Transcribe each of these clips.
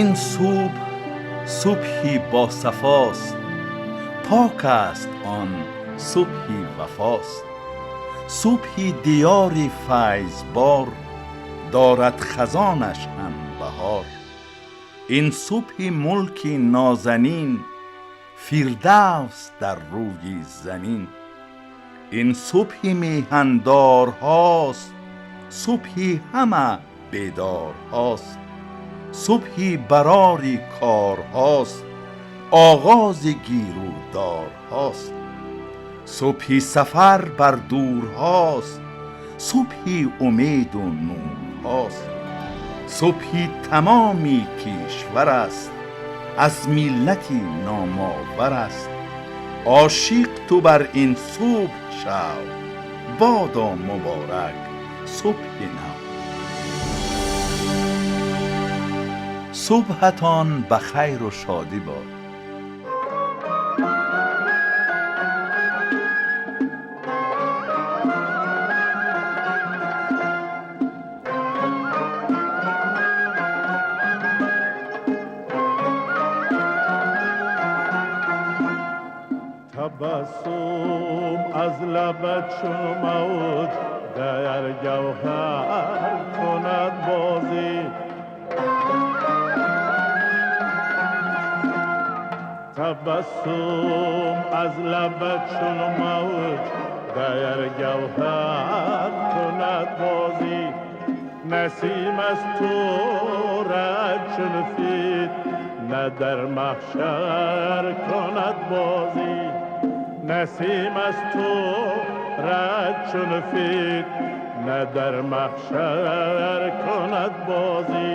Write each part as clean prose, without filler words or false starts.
Ин субҳ субҳи босафост, пок аст он субҳи вафост. Субҳи диёри файзбор, дорад хазонаш ҳам баҳор. Ин субҳи мулки нозанин, фирдавс дар рӯи замин. Ин субҳи меҳандорҳост, субҳи ҳама бедорҳост. Субҳи барори корҳост, оғози гирудорҳост. Субҳи сафар бар дурҳост, субҳи умеду нурҳост. Субҳи тамоми кишвар аст, аз миллати номовар аст. Ошиқ ту бар ин субҳ шав, бодо муборак субҳи нав. Субҳатон ба хайру шодӣ бод. Табассум аз лабат чун мавҷ дар гавҳар кунад бозӣ. Табассум аз лабат чун мавҷ дар гавҳар кунад бозӣ. Насим аз ту рад чун фитна дар маҳшар кунад бозӣ. Насим аз ту рад чун фитна дар маҳшар кунад бозӣ.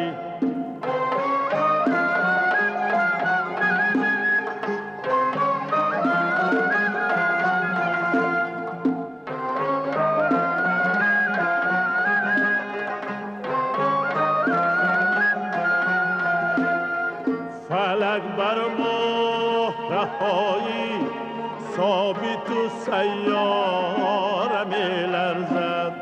Фалак бар муҳраҳои собиту сайёра меларзад.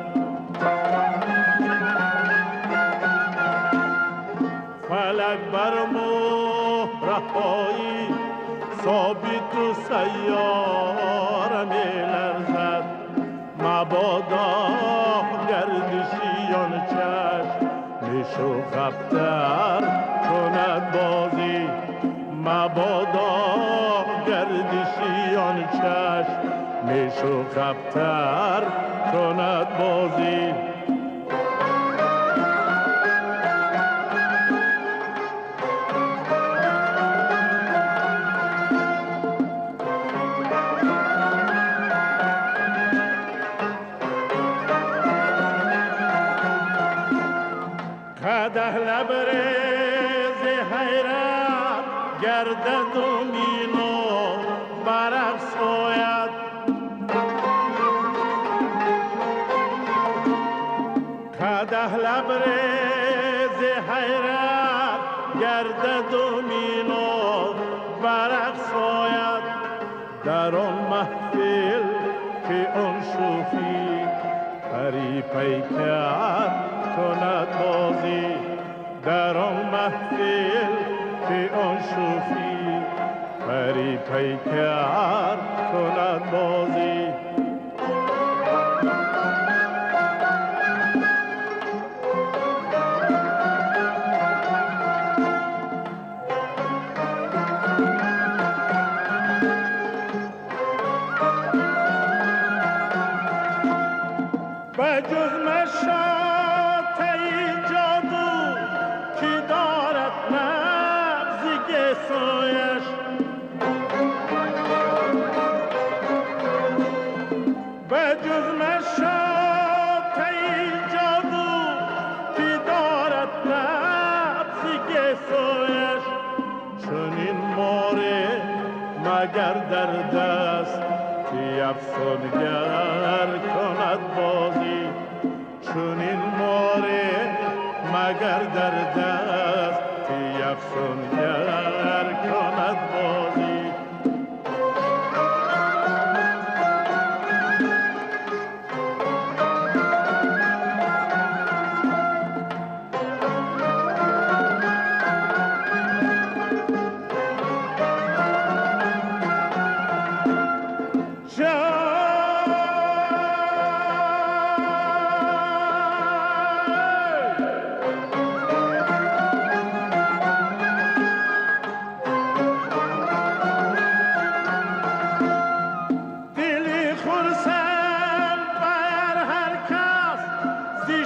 Фалак бар муҳраҳои собиту сайёра меларзад. Мабодо гардиши он чашм мешӯх абтар кунад бозӣ. Мабодо гардиши он чашм мешӯх абтар кунад бозӣ. Қадаҳ лабрези ҳайрат гардад мино барақ сояд. Қадаҳ лабрези ҳайрат гардад мино барақ сояд. Дар он маҳфил ки он шӯхӣ пари пайкар кунад бозӣ. Дар он маҳфил ки он шӯхӣ пари пайкар кунад бозӣ. Ба ҷуз машотаи ҷоду ки дорад набзи гесояш, ба ҷуз машотаи ҷоду ки дорад набзи гесояш, чунин море магар дар даст ки афсонгар кунад бозӣ. Чунин море магар дар даст ки афсонгар кунад бозӣ.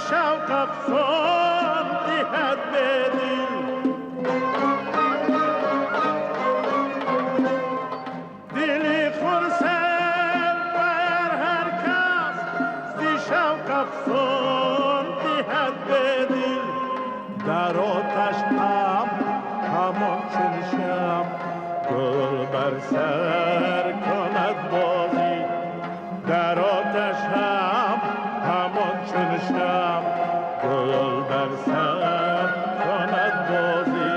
шавқ афзун диҳад ба дил. Дили хурсанд бар ҳар кас зи шавқ афзун диҳад ба дил. Дар оташ ҳам ҳамон чун шамъ гул бар сар кунад бозӣ. Дар оташ ҳам ҳамон чун шамъ гул бар сар кунад бозӣ.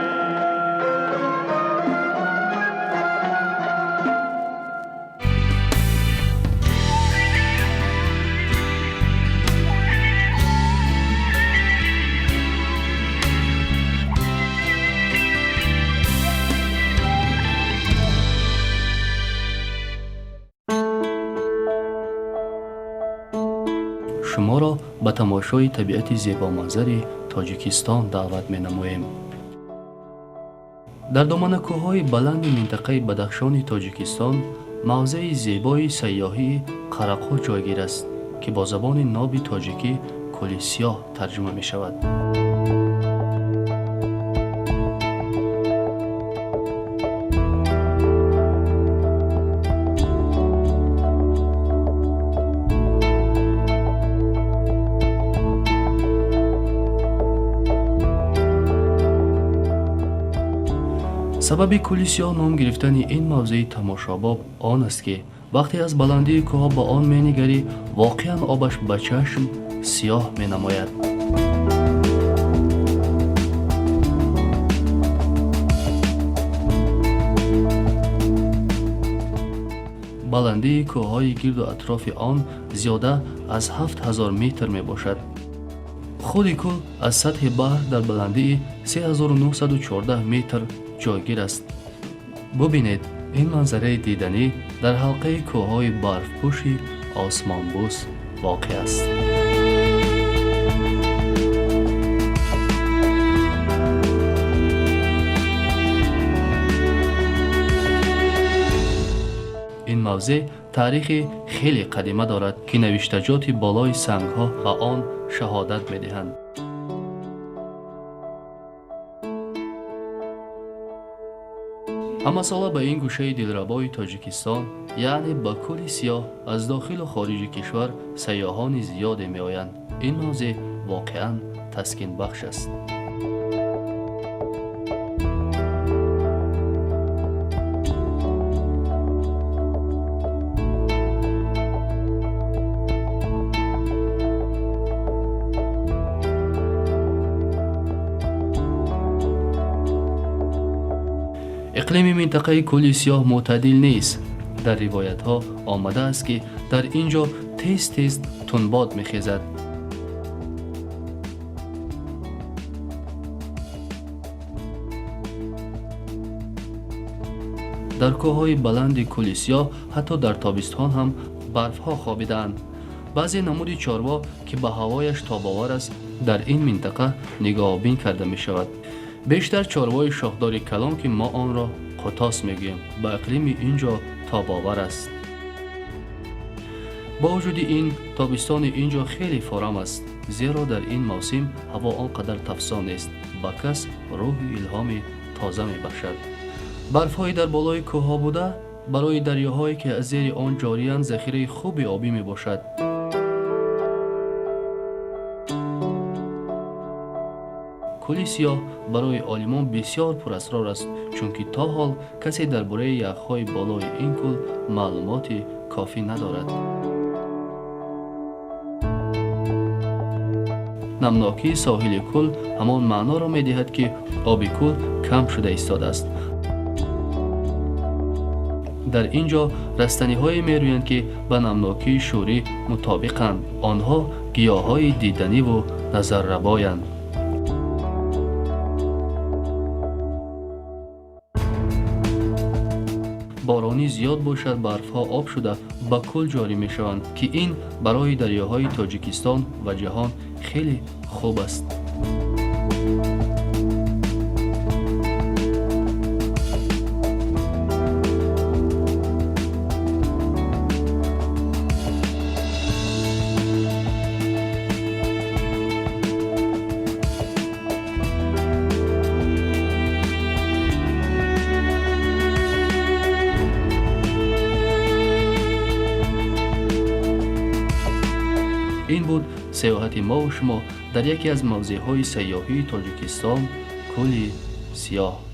Шуморо ба тамошои табиати зебоманзари Тоҷикистон даъват менамоем. Дар доманакӯҳҳои баланди минтақаи Бадахшони Тоҷикистон мавзеи зебои сайёҳии Қарақу ҷойгир аст, ки бо забони ноби тоҷикӣ Кӯли Сиёҳ тарҷума мешавад. Сабаби Кӯли Сиёҳ ном гирифтани ин мавзеи тамошобоб он аст, ки вақте аз баландии кӯҳҳо ба он менигарӣ, воқеан обаш ба чашм сиёҳ менамояд. Баландии кӯҳҳои гирду атрофи он зиёда аз 7000 метр мебошад. Худи кӯл аз сатҳи баҳр дар баландии 3914 метр ҷойгир аст. Бубинед, ин манзараи диданӣ дар ҳалқаи кӯҳҳои барфпӯши осмонбӯс воқеъ аст. Ин мавзеъ таърихи хеле қадима дорад, ки навиштаҷоти болои сангҳо ба он шаҳодат медиҳанд. Ҳамасола ба ин гӯшаи дилрабои Тоҷикистон, яъне ба Кӯли Сиёҳ, аз дохилу хориҷи кишвар сайёҳони зиёде меоянд. Ин мавзеъ воқеан таскинбахш аст. Иқлими минтақаи Кӯли Сиёҳ мӯътадил нест. Дар ривоятҳо омадааст, ки дар ин ҷо тез-тез тунбод мехезад. Дар кӯҳҳои баланди Кӯли Сиёҳ ҳатто дар тобистон ҳам барфҳо хобидаанд. Баъзе намуди чорво, ки ба ҳавояш тобовар аст, дар ин минтақа нигоҳубин карда мешавад. Бештар чорвои шохдори калон, ки мо онро қутос мегӯем, ба иқлими ин ҷо тобовар аст. Бо вуҷуди ин, тобистони ин ҷо хеле форам аст, зеро дар ин мавсим ҳаво он қадар тафсон нест, ба кас рӯҳу илҳоми тоза мебахшад. Барфҳои дар болои кӯҳҳо буда барои дарёҳое, ки аз зери он ҷориянд, захираи хуби обӣ мебошад. Кӯли Сиёҳ барои олимон бисёр пурасрор аст, чунки то ҳол касе дар бораи яхҳои болои ин кӯл маълумоти кофӣ надорад. Намнокии соҳили кӯл ҳамон маъноро медиҳад, ки оби кӯл кам шуда истодааст. Дар ин ҷо растаниҳое мерӯянд, ки ба намнокии шӯрӣ мутобиқанд. Онҳо гиёҳҳои диданиву назаррабоянд. Боронӣ зиёд бошад, барфҳо об шуда ба кӯл ҷорӣ мешаванд, ки ин барои дарёҳои Тоҷикистон ва ҷаҳон хеле хуб аст. Ин буд сайёҳати мову шумо дар яке аз мавзеъҳои сайёҳии Тоҷикистон, Кӯли Сиёҳ.